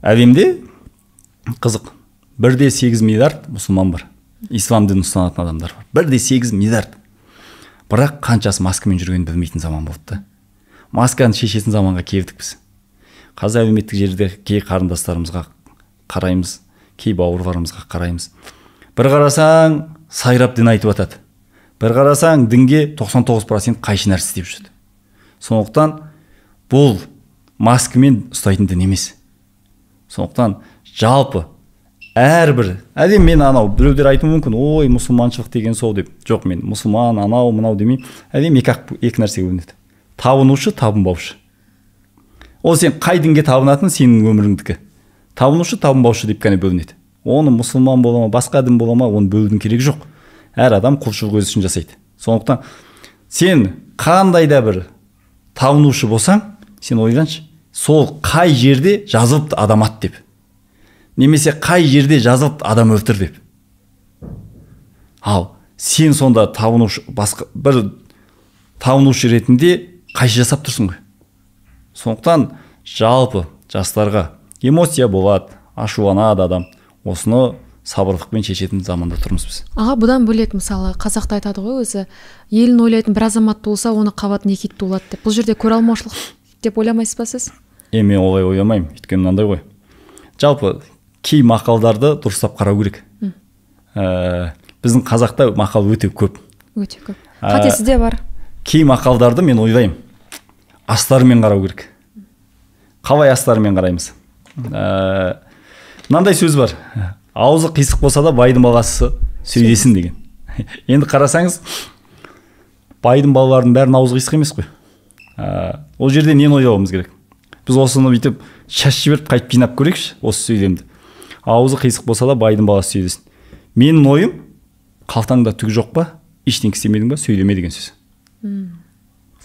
Әлемде қызық, 1,8 миллиард мұсылман бар. Ислам дінін ұстанатын адамдар бар. 1,8 миллиард. Бірақ қаншасы маскамен жүргенін білмейтін заман болды да. Масканы шешетін заманға келдік біз. Қазір әлеуметтік желіде кей қарындастарымызға қараймыз, кей бауырларымызға қараймыз. Бір қарасаң, сайрап дін айтып атады. Бір қарасаң, дінге 99% қайшы нәрсе істеп жүреді. Сондықтан бұл маскамен ұстайтын дін емес. Сондықтан жалпы әрбір әлем, мен анау біреулер айтуы мүмкін, ой, мұсылманшылық деген сол деп. Жоқ, мен мұсылман, анау, мынау демеймін. Әлем екі нәрсеге бөлінеді. Табынушы, табынбаушы. Ол сен қай дінге табынатын сенің өміріңдікі. Табынушы, табынбаушы деп қана бөлінеді. Оны мұсылман бола ма, басқа дін бола ма, оны бөлудің керегі жоқ. Әр адам құлшылық өзі үшін жасайды. Сондықтан сен қандай да бір табынушы болсаң, сен ойланшы, сол қай жерде жазылыпты адам ат деп. Немесе қай жерде жазылыпты адам өлтір деп. Ал сен сонда табынушы, басқа бір табынушы ретінде қайшы жасап тұрсың ғой. Сондықтан жалпы жастарға эмоция болады, ашуланады адам. Осыны сабырлықпен шешетін заманда тұрмыз біз. Аға, бұдан бөлек, мысалы, қазақта айтады ғой өзі, елін ойлайтын бір азамат болса, оны қабатын екі ит туылады деп. Бұл жерде көре алмаушылық деп ойламайсыз ба сіз? Мен олай ойламаймын, өйткені мынандай ғой. Жалпы кей мақалдарды дұрыстап қарау керек. Біздің қазақта мақал өте көп. Өте көп. Қатесі де бар. Кей мақалдарды мен ойлаймын, астарымен қарау керек. Қалай астарымен қараймыз? Мынандай сөз бар. Аузы қисық болса да байдың баласы сөйлесін деген. Енді қарасаңыз, байдың балаларының бәрінің аузы қисық емес қой. Ол жерде нені ойлауымыз керек? Біз осыны бүйтіп шаш жіберіп қайтып жинап көрейікші осы сөйлемді. Аузы қисық болса да байдың баласы сөйлесін. Менің ойым, қалтаңда түк жоқ па, ештеңе істемедің ба, сөйлеме деген сөз.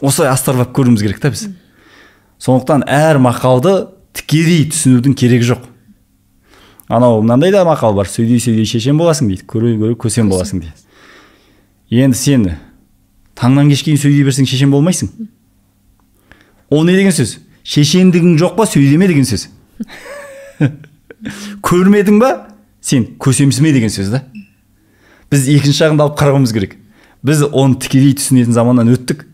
Осылай астарлап көруіміз керек та біз. Сондықтан әр мақалды тікелей түсінудің керегі жоқ. Анау мынандай да мақал бар, сөйлей сөйлей шешен боласың дейді, көре көре көсем боласың дейді. Енді сен таңнан кешке дейін сөйлей берсең шешен болмайсың. Ол не деген сөз? Шешендігің жоқ па, сөйлеме деген сөз. Көрмедің ба, сен көсемсіме деген сөз да. Біз екінші жағын алып қарауымыз керек. Біз оны тікелей түсінетін заманнан өттік.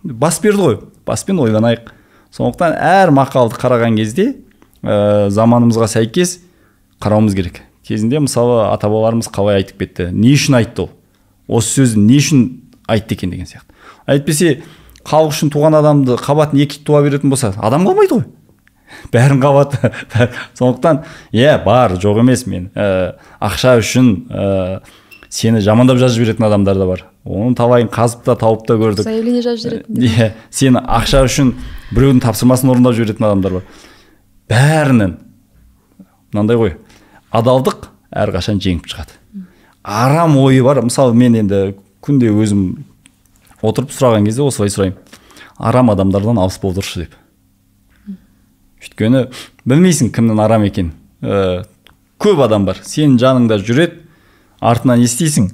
Бас берді ғой, баспен ойланайық. Сондықтан әр мақалды қараған кезде заманымызға сәйкес қарауымыз керек. Кезінде мысалы ата-бабаларымыз қалай айтып кетті, не үшін айтты ол? Осы сөзді не үшін айтты екен деген сияқты. Әйтпесе халық үшін туған адамды қабатын екі туа беретін болса, адам қалмайды ғой. Бәрін қабат. Сондықтан, бар, жоқ емес мен. Ақша үшін сені жамандап жазып жіберетін адамдар да бар. Оның талайын қазып та, тауып та көрдік. Заявление жазып жіберетін. Сені ақша үшін біреудің тапсырмасын орындап жіберетін адамдар бар. Бәрінің мынандай ғой, адалдық әрқашан жеңіп шығады. Арам ойы бар. Мысалы, мен енді күнде өзім отырып сұраған кезде осылай сұраймын. Арам адамдардан алыс болдыршы деп. Өйткені білмейсің кімнің арам екен. Көп адам бар. Сенің жаныңда жүреді, артынан естисің.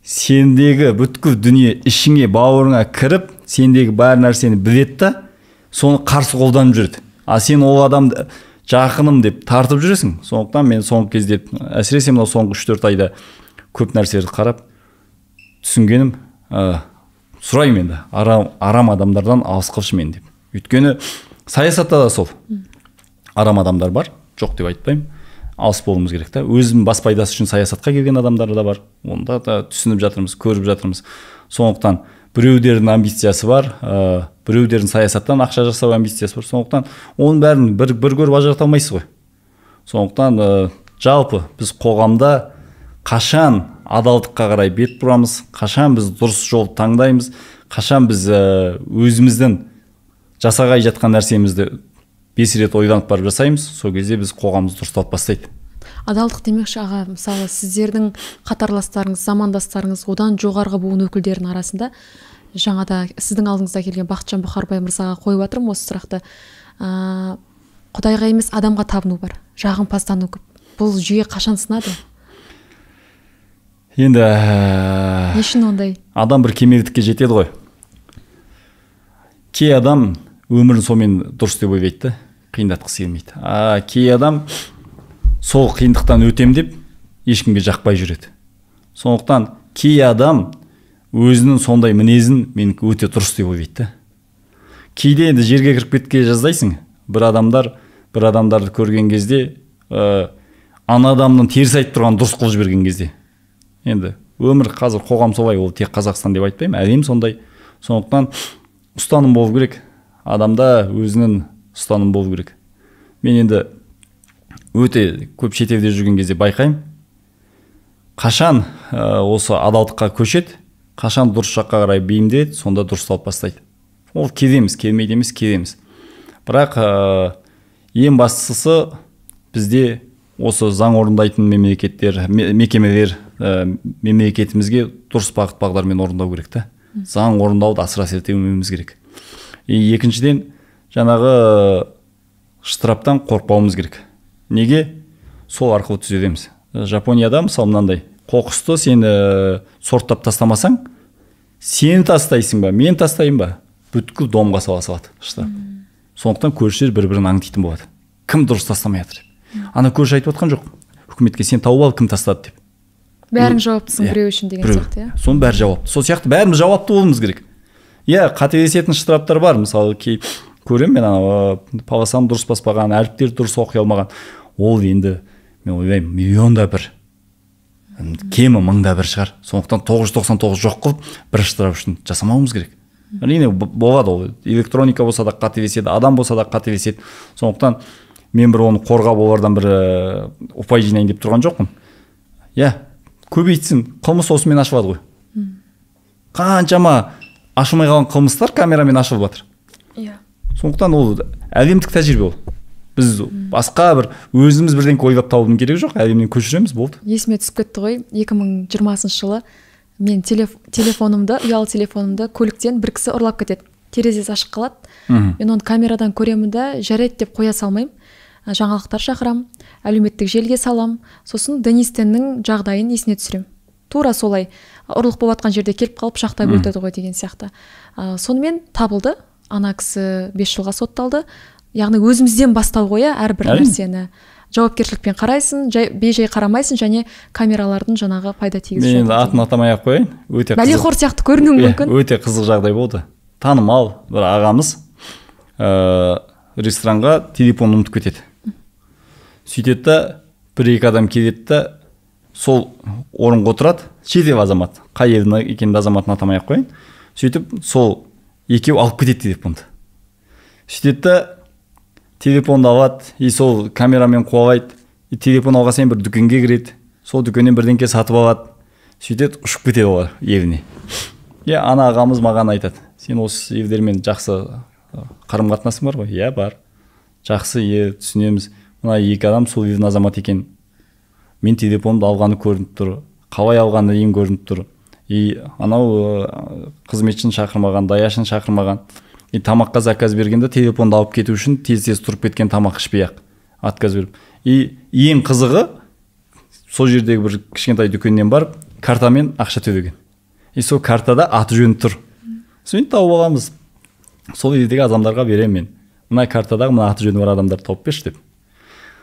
Сендегі бүткіл дүние ішіңе, бауырыңа кіріп, сендегі бар нәрсені біледі да, соны қарсы қолданып жүреді. А сен ол адамды жақыным деп тартып жүресің. Сондықтан мен соңғы кезде, әсіресе мынау соңғы 3-4 айда көп нәрселерді қарап түсінгенім, сұраймын енді, арам адамдардан алыс қылшы мен деп. Өйткені саясатта да сол. Арам адамдар бар, жоқ деп айтпаймын. Алыс болуымыз керек та. Өзінің бас пайдасы үшін саясатқа келген адамдар да бар. Онда да түсініп жатырмыз, көріп жатырмыз. Сондықтан біреулердің амбициясы бар, біреулердің саясаттан ақша жасау амбициясы бар. Сондықтан оның бәрін бір көріп ажырата алмайсыз ғой. Сондықтан жалпы біз қоғамда қашан адалдыққа қарай бет бұрамыз, қашан біз дұрыс жол таңдаймыз, қашан біз өзіміздің жасағай жатқан нәрсемізді 5 рет ойланып барып жасаймыз, сол кезде біз қоғамымыз дұрысталып бастайды. Адалдық демекші, аға, мысалы, сіздердің қатарластарыңыз, замандастарыңыз, одан жоғарғы буын өкілдерінің арасында жаңада сіздің алдыңызда келген Бақытжан Бұхарбай мырзаға қойып жатырмын осы сұрақты. Құдайға емес адамға табыну бар, жағымпаздану көп. Бұл жүйе қашан сынады? Енді не үшін ондай? Адам бір кемелдікке жетеді ғой. Кей адам өмірін сонымен дұрыс деп ойлайды да. Қиындатқысы келмейді. А кей адам сол қиындықтан өтем деп ешкімге жақпай жүреді. Сондықтан кей адам өзінің сондай мінезін менікі өте дұрыс деп ойлайды да. Кейде енді жерге кіріп кетке жаздайсың. Бір адамдар бір адамдарды көрген кезде ана адамның теріс айтып тұрғанын дұрыс қылып жіберген кезде. Енді өмір қазір қоғам солай, ол тек Қазақстан деп айтпаймын, әлем сондай. Сондықтан ұстаным болу керек. Адамда өзінің ұстаным болу керек. Мен енді өте көп шетелде жүрген кезде байқаймын. Қашан осы адалдыққа көшеді, қашан дұрыс жаққа қарай бейімделеді, сонда дұрысталып бастайды. Ол келеміз, келмейді емес, келеміз. Бірақ ең бастысы бізде осы заң орындайтын мемлекеттер, мекемелер мемлекетімізге дұрыс бағыт бағдармен орындау керек та. Заң орындауды асыра сілтемеуіміз керек. И екіншіден, жаңағы штрафтан қорықпауымыз керек. Неге? Сол арқылы түзетеміз. Жапонияда мысалы мынандай, қоқысты сен сорттап тастамасаң, сен тастайсың ба, мен тастайын ба, бүткіл домға сала салады штраф. Сондықтан көршілер бір-бірін аңдитын болады. Кім дұрыс тастамай жатыр деп. Ана көрші айтып отқан жоқ. Үкіметке сен тауып ал, кім тастады деп. Бәрің жауаптысың біреу үшін деген сияқты, иә? Соның бәрі жауапты. Сол сияқты бәріміз жауапты болуымыз керек. Иә, қателесетін штрафтар бар. Мысалы, кей көремін мен анау полосаны дұрыс баспаған, әріптерді дұрыс оқи алмаған. Ол енді мен ойлаймын, миллионда бір, кемі мыңда бір шығар. Сондықтан 999 жоқ қылып бір штраф үшін жасамауымыз керек. Әрине болады ол. Электроника болса да қателеседі, адам болса да қателеседі. Сондықтан мен бір оны қорғап олардан бір ұпай жинайын деп тұрған жоқпын. Иә, көбейтсін, қылмыс осымен ашылады ғой. Қаншама ашылмай қалған қылмыстар камерамен ашылып жатыр. Иә. Сондықтан ол әлемдік тәжірибе ол. Біз басқа бір өзіміз бірдеңке ойлап табудың керегі жоқ, әлемнен көшіреміз, болды. Есіме түсіп кетті ғой, 2020 жылы мен телефонымды, ұялы телефонымды көліктен бір кісі ұрлап кетеді. Терезесі ашық қалады. Мен оны камерадан көремін да, жарайды деп қоя салмаймын. Жаңалықтар шақырам, әлеуметтік желіге салам, сосын Денис Теннің жағдайын есіне түсірем. Тура солай ұрлық болып жатқан жерде келіп қалып пышақтап өлтірді ғой деген сияқты. Сонымен табылды, ана кісі 5 жылға сотталды. Яғни өзімізден бастау ғой, әрбір нәрсені. Жауапкершілікпен қарайсың, бей-жай қарамайсың және камералардың жаңағы пайда тигізіп. Мен енді атын атамай ақ қояйын. Өте қызық. Бәлеқор сияқты көрінуі мүмкін. Өте қызық жағдай болды. Танымал бір ағамыз ресторанға телефонын ұмытып кетеді. Сөйтеді да, бір-екі адам келеді да, сол орынға отырады, шетел азамат, қай елдің екенін азаматын атамай ақ қояйын. Сөйтіп сол екеу алып кетеді телефонды. Сөйтеді да, телефонды алады, и сол камерамен қуалайды, и телефон алған сайын бір дүкенге кіреді, сол дүкеннен бірдеңке сатып алады, сөйтеді ұшып кетеді олар еліне. Иә, ана ағамыз маған айтады, сен осы елдермен жақсы қарым-қатынасың бар ғой? Иә, бар. Жақсы ел, түсінеміз. Мына екі адам сол елдің азаматы екен. Мен телефонды алғаны көрініп тұр, қалай алғаны ең көрініп тұр. И анау қызметшіні шақырмаған, даяшыны шақырмаған. И тамаққа заказ бергенде телефонды алып кету үшін тез-тез тұрып кеткен, тамақ ішпей-ақ отказ беріп. И ең қызығы сол жердегі бір кішкентай дүкеннен барып картамен ақша төлеген. И сол картада аты жөні тұр. Соны тауып аламыз. Сол елдегі адамдарға беремін мен. Мына картадағы мына аты жөні бар адамдарды тауып берші деп.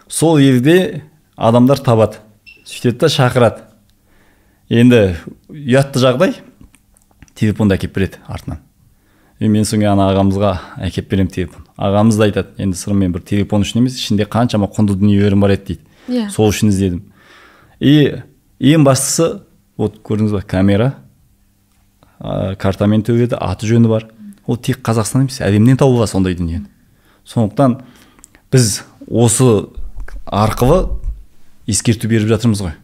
Сол елде адамдар табады. Сөйтеді да шақырады. Енді ұятты жағдай, телефонды әкеп береді артынан. И мен соң ана ағамызға әкеп беремін телефон. Ағамыз да айтады, енді сырым бір телефон үшін емес, ішінде қаншама құнды дүниелерім бар еді дейді. Yeah. Сол үшін іздедім. И ең бастысы, вот көрдіңіз ба, камера, картамен төледі, аты жөні бар. Ол тек Қазақстан емес, әлемнен табылады сондай дүниені. Сондықтан біз осы арқылы ескерту беріп жатырмыз ғой.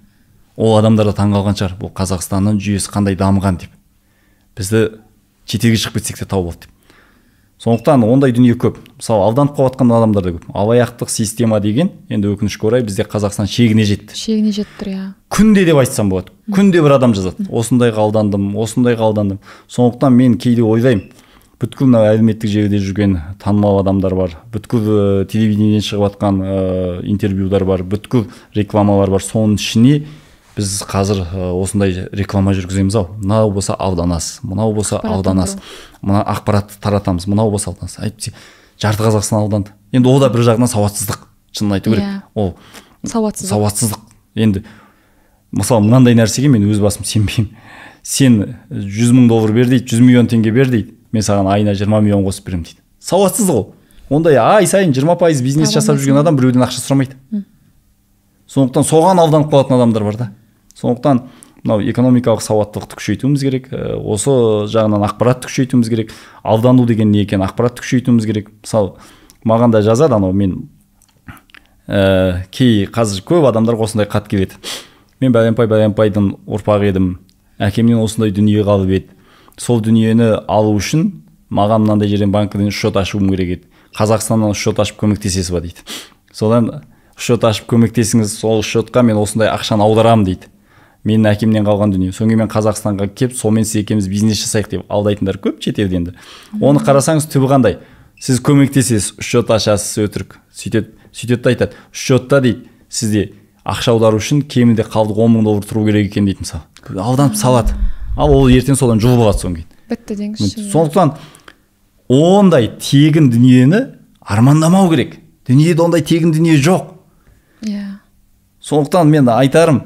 Ол адамдар да таңғалған шығар, бұл Қазақстанның жүйесі қандай дамыған деп. Бізді шетелге шығып кетсек те тауып алды деп. Сондықтан ондай дүние көп. Мысалы, алданып қалып жатқан адамдар да көп. Алаяқтық система деген, енді өкінішке орай бізде Қазақстан шегіне жетті. Шегіне жетті тұр, иә. Күнде деп айтсам болады. Күнде бір адам жазады. Осындайға алдандым, осындайға алдандым. Сондықтан мен кейде ойлаймын, бүткіл мына әлеуметтік желіде жүрген танымал адамдар бар, бүткіл телевидениеден шығып жатқан интервьюлар бар, бүткіл рекламалар бар. Соның ішіне біз қазір осындай реклама жүргіземіз ау. Мынау болса алданасыз, мынау болса алданасыз, мына ақпаратты таратамыз, мынау болса алданасыз. Әйтпесе Жарты Қазақстан алданды. Енді ол да бір жағынан сауатсыздық, шынын айту керек. Ол сауатсыздық. Енді мысалы мынандай нәрсеге мен өз басым сенбеймін. Сен 100 мың доллар бер дейді, 100 миллион теңге бер дейді, мен саған айына 20 миллион қосып беремін дейді. Сауатсыздық ол. Ондай ай сайын 20% бизнес жасап жүрген адам біреуден ақша сұрамайды. Сондықтан соған алданып қалатын адамдар бар да. Сондықтан мынау экономикалық сауаттылықты күшейтуіміз керек, осы жағынан ақпаратты күшейтуіміз керек. Алдану деген не екен, ақпаратты күшейтуіміз керек. Мысалы, маған да жазады анау, мен кей қазір көп адамдар осындай хат келеді. Мен бәленбай-бәленбайдың ұрпағы едім, әкемнен осындай дүние қалып еді. Сол дүниені алу үшін маған мынандай жерден банкіден счет ашуым керек еді. Қазақстаннан счет ашып көмектесесіз ба дейді. Содан счет ашып көмектесіңіз, сол счетқа мен осындай ақшаны аударамын дейді. Менің әкемнен қалған дүние. Содан кейін мен Қазақстанға келіп, сонымен сіз екеуміз бизнес жасайық деп алдайтындар көп шетелде енді. Оны қарасаңыз түбі қандай? Сіз көмектесесіз, счет ашасыз өтірік. Сөйтеді айтады. Счетта дейді, сізде ақша аудару үшін кемінде қалдық 10 мың доллар тұру керек екен дейді мысалы. Алданып салады. Ал ол ертең содан жұлып алады содан кейін. Бітті деңізші. Сондықтан ондай тегін дүниені армандамау керек. Дүниеде ондай тегін дүние жоқ. Иә. Сондықтан мен айтарым,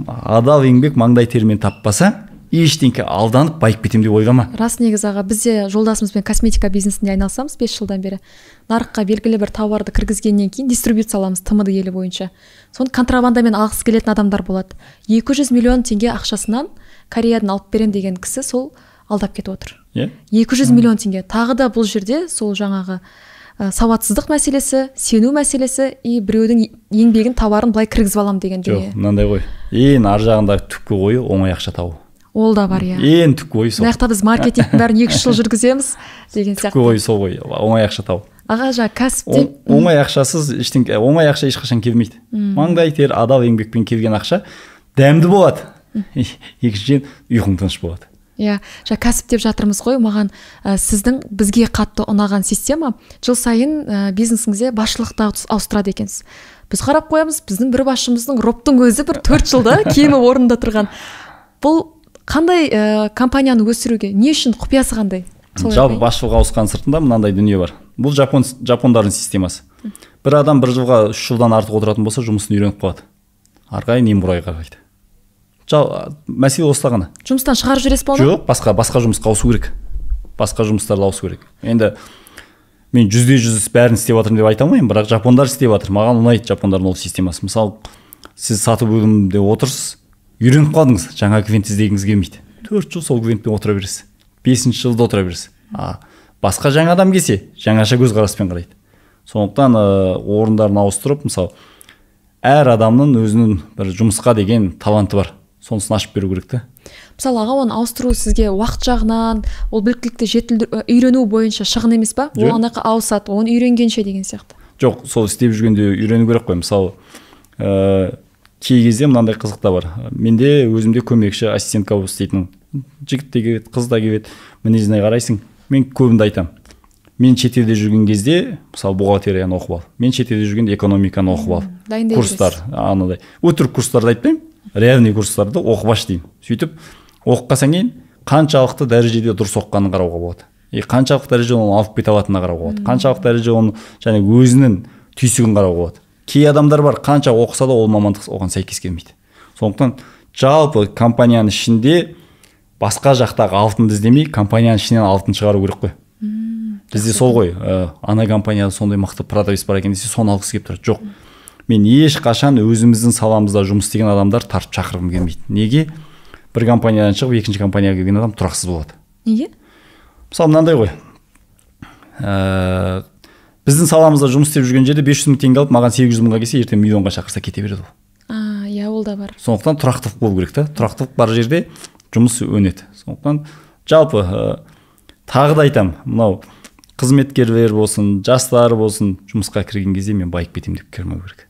адал еңбек маңдай термен таппаса, ештеңке алданып байып кетемін деп ойлама. Рас негізі аға, біз де жолдасымызбен косметика бизнесінде айналысамыз 5 жылдан бері. Нарыққа белгілі бір тауарды кіргізгеннен кейін дистрибьюция аламыз ТМД елі бойынша. Соны контрабандамен алғысы келетін адамдар болады. 200 миллион теңге ақшасынан Кореядан алып берем деген кісі сол алдап кетіп отыр. 200 миллион теңге. Тағы да бұл жерде сол жаңағы сауатсыздық мәселесі, сену мәселесі и біреудің еңбегін, тауарын былай кіргізіп алам деген дүние. Жоқ, мынандай ғой. Ең ар жағындағы түпкі ойы оңай ақша табу. Ол да бар, иә. Ең түпкі ойы сол. Мына жақта біз маркетингтің бәрін 2-3 жыл жүргіземіз деген сияқты. Түпкі ойы сол ғой, оңай ақша табу. Аға, жаңа кәсіпте оңай ақшасыз ештеңе, оңай ақша ешқашан келмейді. Маңдай тер, адал еңбекпен келген ақша дәмді болады. Екіншіден, ұйқың тыныш болады. Иә, жаңа кәсіп деп жатырмыз ғой, маған сіздің бізге қатты ұнаған система, жыл сайын бизнесіңізде басшылықты ауыстырады екенсіз. Біз қарап қоямыз, біздің бір басшымыздың роптың өзі бір 4 жылда кемі орнында тұрған. Бұл қандай компанияны өсіруге, не үшін, құпиясы қандай? Жалпы басшылық ауысқан сыртында мынандай дүние бар. Бұл жапондардың системасы. Бір адам бір жылға 3 жылдан артық отыратын болса, жұмысын үйреніп қалады. Ары қарай немқұрай қарайды. Мәселе осыда ғана. Жұмыстан шығарып жібересіз бе оны? Жоқ, басқа жұмысқа ауысу керек. Басқа жұмыстарды ауысу керек. Енді мен 100% бәрін істеп жатырмын деп айта алмаймын, бірақ жапондар істеп жатыр. Маған ұнайды жапондардың ол системасы. Мысалы, сіз сатып бөлімінде отырсыз, үйреніп қалдыңыз, жаңа клиент іздегіңіз келмейді. 4 жыл сол клиентпен отыра бересіз. 5 жылда отыра бересіз. Басқа жаңа адам келсе, жаңаша көзқараспен қарайды. Сондықтан орындарын ауыстырып, мысалы, әр адамның өзінің бір жұмысқа деген таланты бар. Сонысын ашып беру керек те. Мысалы, аға, оны ауыстыру сізге уақыт жағынан, ол біліктілікті үйрену бойынша шығын емес па? Ол анақа ауысады, оны үйренгенше деген сияқты. Жоқ, сол істеп жүргенде үйрену керек қой. Мысалы, кей кезде мынандай қызық та бар. Менде өзімде көмекші, ассистентка болып істейтін жігіт те келеді, қыз да келеді. Мінезіне қарайсың. Мен көбінде айтамын. Мен шетелде жүрген кезде, мысалы, бухгалтерияны оқып ал. Мен шетелде жүргенде экономиканы оқып ал. Курстар, анадай. Өтірік курстарды айтпаймын. Реальный курстарды оқып аш деймін. Сөйтіп оқып қалсаң кейін қаншалықты дәрежеде дұрыс оқығанын қарауға болады. И қаншалықты дәрежеде оны алып кете алатынына қарауға болады. Қаншалықты дәрежеде оны және өзінің түйсігін қарауға болады. Кей адамдар бар, қанша оқыса да ол мамандық оған сәйкес келмейді. Сондықтан жалпы компанияның ішінде басқа жақтағы алтынды іздемей, компанияның ішінен алтын шығару керек қой. Бізде сол ғой, ана компанияда сондай мықты продавец бар екен десе, соны алғысы келіп тұрады. Жоқ. Мен ешқашан өзіміздің саламызда жұмыс істеген адамдар тартып шақырғым келмейді. Неге? Бір компаниядан шығып, екінші компанияға келген адам тұрақсыз болады. Неге? Мысалы, мынандай ғой. Біздің саламызда жұмыс істеп жүрген жерде 500 мың теңге алып, маған 800 мыңға келсе, ертең миллионға шақырса кете береді ол. Иә, ол да бар. Сондықтан тұрақтылық болу керек та. Тұрақтылық бар жерде жұмыс өнеді. Сондықтан жалпы тағы да айтамын, мынау қызметкерлер болсын, жастар болсын, жұмысқа кірген кезде мен байып кетемін деп кірмеу керек.